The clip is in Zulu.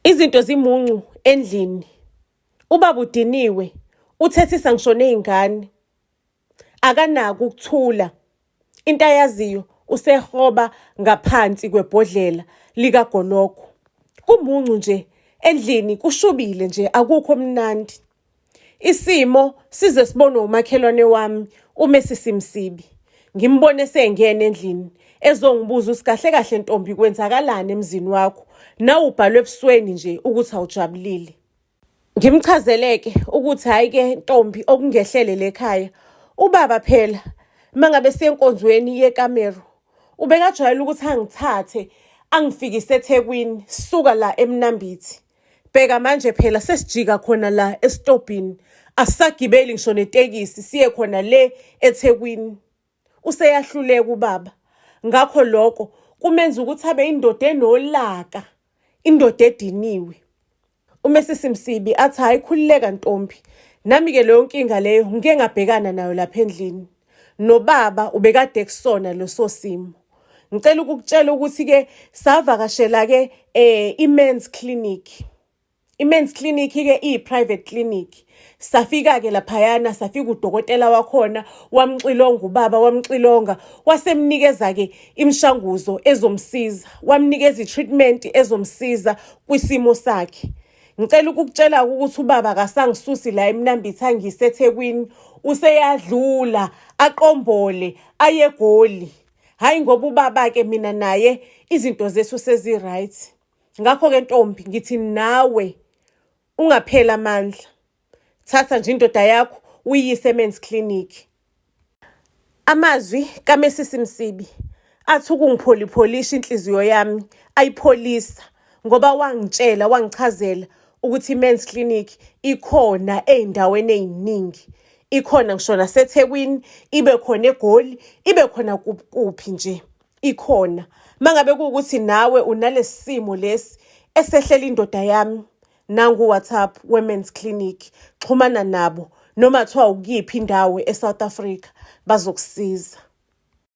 Izinto zimuncu endlini. Ubaba udiniwe, uthethisa ngisho ney'ngane. Akanako ukuthula. Into ayaziyo usehoba ngaphansi kwebhodlela likagologo. Kumuncu nje endlini kushubile nje akukho mnandi. Isimo size sibonwe umakhelwane wami uMesisi Msibi. Ngimbone esengena endlini ezongibuza ukuthi kahle kahle ntombi kwenzakalani emzini wakho nawe ubhalwe ebusweni nje ukuthi awujabulile. Ngimchazeleke ukuthi hhayi-ke ntombi okungehlele le khaya. Ubaba phela uma ngabe siyenkonzweni yekamero ubekajwayele ukuthi angithathe angifikise eThekwini suka la eMnambithi. Bheka manje phela sesijika khona la esitobhini asisagibeli ngisho netekisi siye khona le eThekwini. Useyahluleka ubaba. Ngakho lokho kumenza ukuthi abe indoda enolaka, indoda ediniwe. UMesisi Msibi athi hhayi khululeka ntombi, nami-ke leyo nkinga leyo ngike ngabhekana nayo lapha endlini. Nobaba ubekade ekusona leso simo. Ngicela ukukutshela ukuthi-ke savakashela-ke um i-men's clinic. I-men's clinic-ke iyi-private clinic. Safika-ke laphayana safika udokotela wakhona wamxilonga ubaba wamxilonga wasemnikeza-ke imishanguzo ezomsiza wamnikeza i-treatment ezomsiza kwisimo sakhe. Ngicela ukukutshela ukuthi ubaba akasangisusi la eMnambithi angise eThekwini useyadlula aqombole aye eGoli. Hhayi ngoba ubaba-ke mina naye izinto zethu sezi-right. Ngakho-ke ntombi ngithi nawe ungapheli amandla. Thatha nje indoda yakho uyiyise eMen's Clinic. Amazwi kaMesisi Msibi athi ukungipholi-pholisha inhliziyo yami ayipholisa ngoba wangitshela wangichazela ukuthi i-Men's Clinic ikhona ey'ndaweni ey'ningi. Ikhona ngisho naseThekwini, ibe khona eGoli, ibe khona kuphi nje ikhona. Uma ngabe kuwukuthi nawe unalesi simo lesi esehlela indoda yami, nangu WhatsApp Women's Clinic, xhumana nabo noma kuthiwa ukuyiphi indawo eSouth Africa bazokusiza.